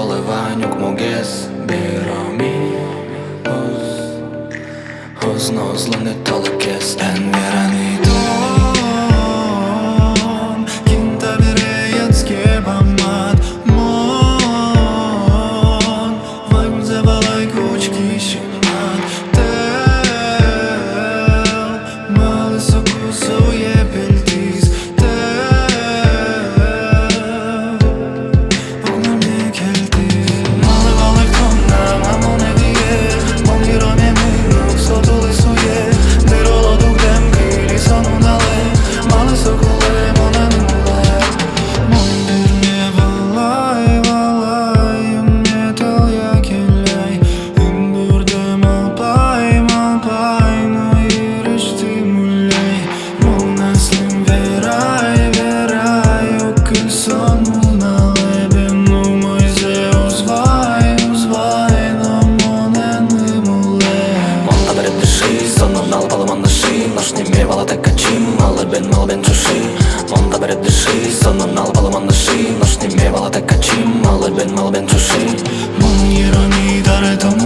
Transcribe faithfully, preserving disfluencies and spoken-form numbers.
Малы вань укмогес бероми, оз, оз но озланы толкес. Эн вера ни тон, кин табере ятске бамад. Мон ваньзэ валай, кутски синмад. Тӥ малы соку сое пельтӥз? Тӥ ог но ме кельтӥ. Малы валэктон на, ма монэ вие? Мон йыроме мынӥ ук со тулыс уе. Дыр оло дугдэм кылиз со нуналэ. Малы соку луэ монэ нимулэ? Мон дыр не валай, валай, юнме тӧлъя келяй. Ымбурдэ малпай, малпай, но йырысьтым улляй. Мон аслым верай, верай, уг кыль со нуналэ. Бен умойзэ уз вай, уз вай, но монэ нимулэ. Мон табере дыши, со нунал пала мон ышы, нош ни ме валатэк ачим, малы бен, малы бен ӵуши. Мон табере дыши, со нунал пала мон ышы, нош ни ме валатэк ачим, малы бен, малы бен ӵуши. Мон йыроми, табере тон